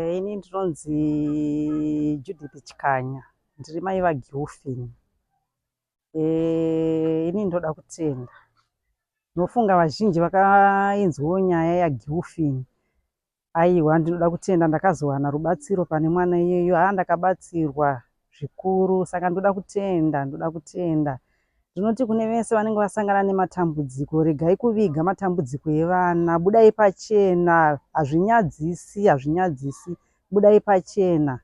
Ini ndinonzi Judith Chikanya, ndiri mai vaGilfin. Ini ndoda kutenda. Ndinofunga vazhinji vakainzwawo nyaya yaGilfin. Aiwa ndinoda kutenda ndakazowana rubatsiro pane mwana iyeyo. Haa ndakabatsirwa zvikuru saka ndoda kutenda, ndoda kutenda. Ndinoti kune vese vanenge vasangana nematambudziko, regai kuviga matambudziko evana, budai pachena, hazvinyadzisi, hazvinyadzisi, budai pachena.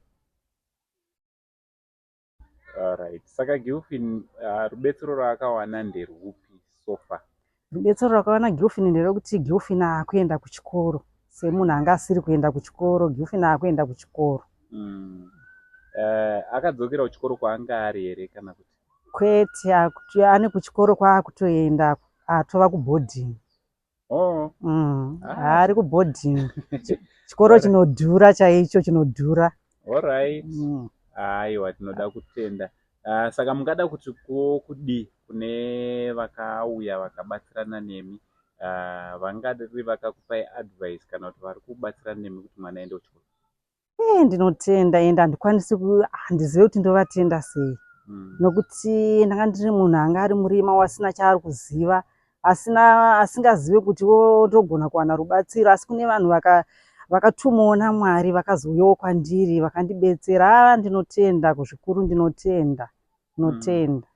Alright. Saka Gilfin rubetsero rwaakawana nderwupi so far? Rubetsero rwakawana Gilfin nderwekuti Gilfin akuenda kuchikoro semunhu anga asiri kuenda kuchikoro, Gilfin akuenda kuchikoro. Akadzokera kuchikoro kwaanga ari here kana kuti? Kwete, ane kuchikoro kwaakutoenda atova kuboarding. Oh. Ah. Ari kuboarding. Chikoro chinodhura chaicho chinodhura. Alright. Aiwa tinoda kutenda. Saka mungada kuti kudii kune vakauya vakabatsirana nemi vangari vakakupai advice kana kuti vari kubatsirana nemi kuti mwana aende kuchikoro? Ndinotenda ende handikwanisi handizive kuti ndovatenda sei nokuti ndanga ndiri munhu anga ari murima wasina chaari kuziva asina asingazive kuti ndogona kuwana rubatsiro asi kune vanhu vakatumwawo naMwari vakazouyawo kwandiri vakandibetsera haa ndinotenda zvikuru ndinotenda ndinotenda.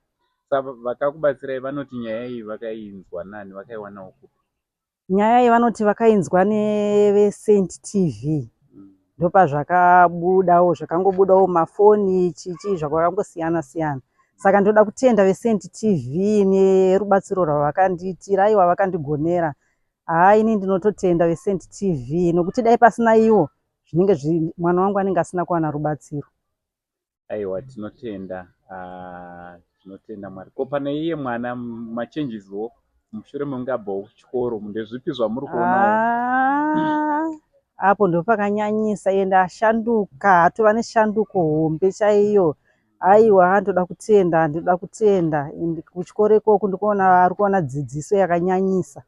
Saka vakakubatsirai vanoti nyaya iyi vakainzwa nani vakaiwanawo kupi? Nyaya iyi vanoti vakainzwa neveSaint TV ndopazvakabudawo zvakangobudawo mumafoni chichi zvakangosiyana siyana. Saka ndoda kutenda veSaint TV nerubatsiro rwavakandiitira aiwa vakandigonera. Haa ini ndinototenda veSaint TV nokuti dai pasina ivo zvinenge mwana wangu anenge asina kuwana rubatsiro. Aiwa tinotenda ah, tinotenda Mwari. Ko pane iye mwana machanges wo mushure mekunge abvawo kuchikoro ndezvipi zvamuri kuonawo? Ah, apo ndopakanyanyisa ende ashanduka atova neshanduko hombe chaiyo aiwa ndoda kutenda ndoda kutenda and kuchikoro ikoko ndikuona ari kuona dzidziso yakanyanyisa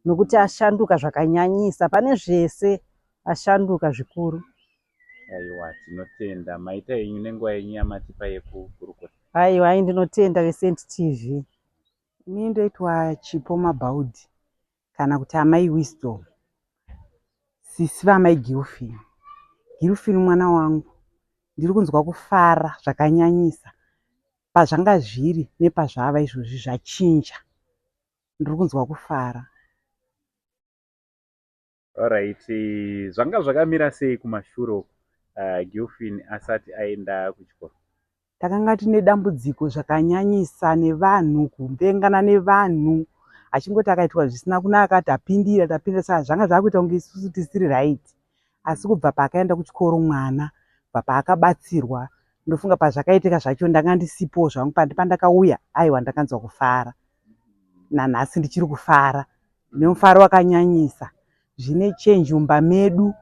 nokuti ashanduka zvakanyanyisa pane zvese ashanduka zvikuru. Aiwa tinotenda maita henyu nenguva yenyu yamatipa yekukurukura. Aiwa ai ndinotenda veSaint TV. Ini ndoitwa Chipo Mabhaudhi kana kuti Amai Wisdom, sisi vaAmai Gilfin. Gilfin mwana wangu, ndiri kunzwa kufara zvakanyanyisa. Pazvanga zviri nepazvava izvozvi zvachinja. Ndiri kunzwa kufara. Alright, zvanga zvakamira sei kumashure uku Gilfin asati aenda kuchikoro? Takanga tine dambudziko zvakanyanyisa nevanhu, kuvengana nevanhu. Achingoti akaitwa zvisina kunaka tapindira tapindira saka zvanga zvakuita kunge isusu tisiri right. Asi kubva paakaenda kuchikoro mwana, kubva paakabatsirwa, ndofunga pazvakaitika zvacho ndanga ndisipowo zvangu pandakauya aiwa ndakanzwa kufara. Nanhasi ndichiri kufara. Nemufaro wakanyanyisa. Zvine change mumba medu.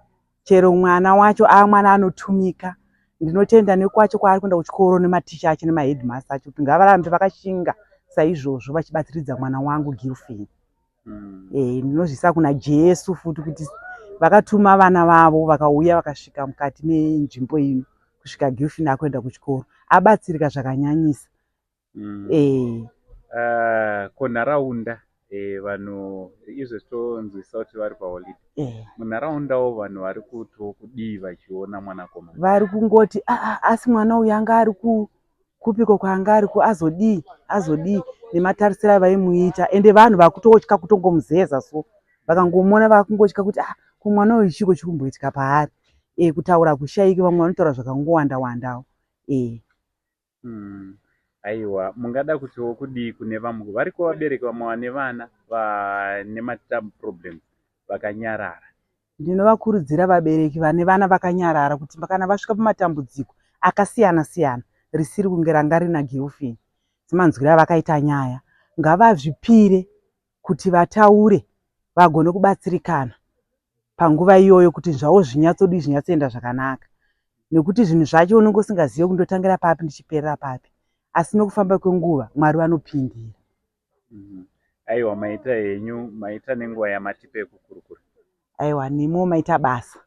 Chero mwana wacho ava mwana anotumika. Ndinotenda nekwacho kwaari kuenda kuchikoro nematicha acho nemaheadmaster acho kuti ngavarambe vakashinga saizvozvo vachibatsiridza mwana wangu Gilfin. Ndinozviisa kuna Jesu futi kuti vakatuma vana vavo vakauya vakasvika mukati menzvimbo ino kusvika Gilfin akuenda kuchikoro. Abatsirika zvakanyanyisa. Ko nharaunda vanhu izvezvi tonzwisisa kuti vari paholiday. Munharaundawo vanhu vari kuto kudii vachiona mwanakomana? Vari kungoti aa asi mwana uyu anga ari kupiko kwaanga ari azodii azodii nematarisiro avaimuita ende vanhu vakutotya kutongomuzeza so vakangomuona vakungotya kuti ah ko mwana uyu chiiko chiri kumboitika paari kutaura hakushaiki vamwe vanotaura zvakangowanda wandawo. Aiwa mungada kutiwo kudii kune vamwe variko vabereki vamwe vane vana vane maproblems vakanyarara? Ndinovakurudzira vabereki vane vana vakanyarara kuti kana vasvika pamatambudziko akasiyana siyana risiri kunge ranga rina Gilfin semanzwiro avakaita nyaya ngavazvipire kuti vataure vagone kubatsirikana panguva iyoyo kuti zvavo zvinyatsodii zvinyatsoenda zvakanaka nekuti zvinhu zvacho unenge usingazive kuti ndotangira papi ndichiperera papi asi nokufamba kwenguva Mwari vanopindira. Aiwa maita henyu maita nenguva yamatipa yekukurukura. Aiwa nemiwo maita basa.